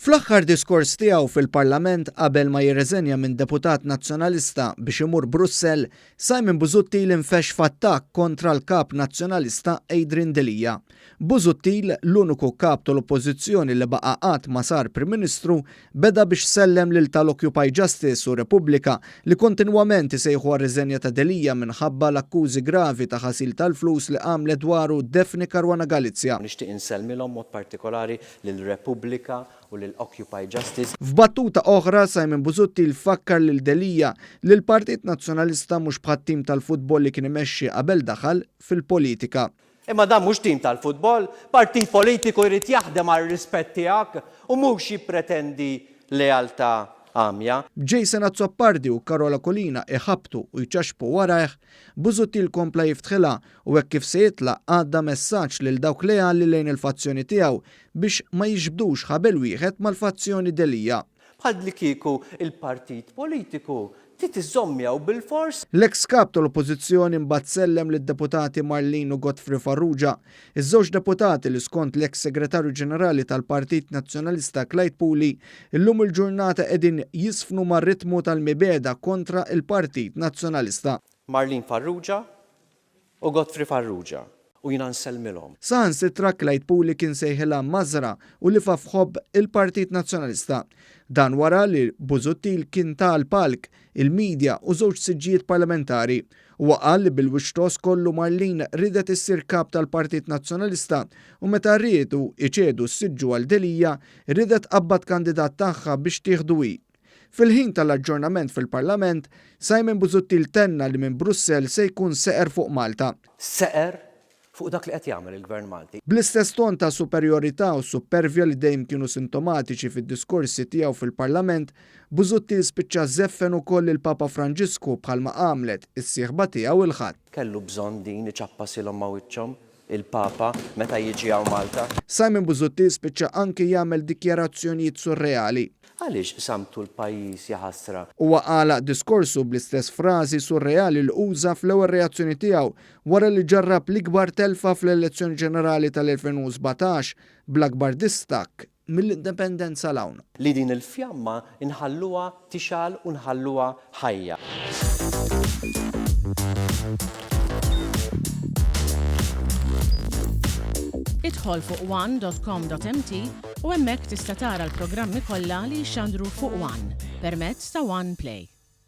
Fl-aħħar diskors tiegħu fil-Parlament qabel ma jirreżenja minn deputat Nazzjonalista biex imur Brussell, Simon Busuttil infexx f'attakk kontra l-Kap Nazzjonalista Adrian Delia. Busuttil, l-uniku Kap tal-Oppożizzjoni li baqa' qatt ma sar Prim Ministru, beda biex sellem lil tal-Occupy Justice u Repubblika li kontinwament isejħu għar-riżenja ta' Delia minħabba l-akkużi gravi ta' ħasil tal-flus li għamlet dwaru Daphne Caruana Galizia. Nixtieq insellmilhom mod partikolari lil Repubblika u lil Occupy Justice. F'battuta oħra, Simon Busuttil fakkar lil Delia li l-Partit Nazzjonalista mhux bħat-tim tal-futbol li kien imexxi qabel daħal fil-politika. Imma dan mhux tim tal-futbol, partit politiku jrid jaħdem għar-rispett tiegħek u mhux jippretendi lealtà għamja. B'Jason Azzopardi u Karol Aquilina iħabbtu u jċaxxpu warajh, Busuttil kompla jiftħilha u hekk kif se jitlaq għadda messaġġ lil dawk leali lejn il-fazzjoni tiegħu biex ma jiġbdux ħabel wieħed mal-fazzjoni Delia. Bħal li kieku il-partit politiku trid iżżomm miegħu bilfors. L-eks Kap tal-Oppożizzjoni mbagħad sellem lid-Deputati Marlene u Godfrey Farrugia, iż-żewġ deputati li skont l-eks Segretarju Ġenerali tal-Partit Nazzjonalista Clyde Puli, illum il-ġurnata qegħdin jiżfnu mar-ritmu tal-mibegħda kontra l-Partit Nazzjonalista. Marlene Farrugia u Godfrey Farrugia u jiena nsellmilhom. Saħansitra Clyde Puli kien sejħilha mażra u lifha f'ħobb il-Partit Nazzjonalista. Dan wara li Busuttil kien ta l-palk, il-media u żewġ siġġijiet parlamentari. Huwa qal li bil-wiċċ tost kollu Marlene riedet issir Kap tal-Partit Nazzjonalista u meta riedu jċedu s-siġġu għal Delia, riedet tqabbad kandidat tagħha biex tieħdu hi. Fil-ħin tal-aġġornament fil-Parlament, Simon Busuttil tenna li minn Brussell se jkun seqer fuq Malta. Seqer fuq dak li qed jagħmel il-Gvern Malti. Bl-istess ton ta' superjorità u suppervja li dejjem kienu sintomatiċi fid-diskorsi tiegħu fil-Parlament, Busuttil spiċċa żeffen ukoll lill-Papa Franġisku bħalma għamlet is-sieħba tiegħu il-Ħadd. Kellu bżonn din iċappasilhom ma' wiċċhom il-Papa meta jiġi hawn Malta? Simon Busuttil spiċċa anki jagħmel dikjarazzjonijiet surreali. Għaliex qsamtu l-pajjiż jaħasra? Huwa għalaq diskorsu bl-istess frażi surreali li uża fl-ewwel reazzjoni tiegħu wara li ġarrab l-ikbar telfa fl-elezzjoni ġenerali tal-2017 bl-akbar distakk mill-Indipendenza 'l hawn. Li din il-fjamma nħalluha tixgħal u nħalluha ħajja. Idħol fuq one.com.mt u hemmhekk tista' tara l-programmi kollha li jixxandru fuq One permezz ta' One Play.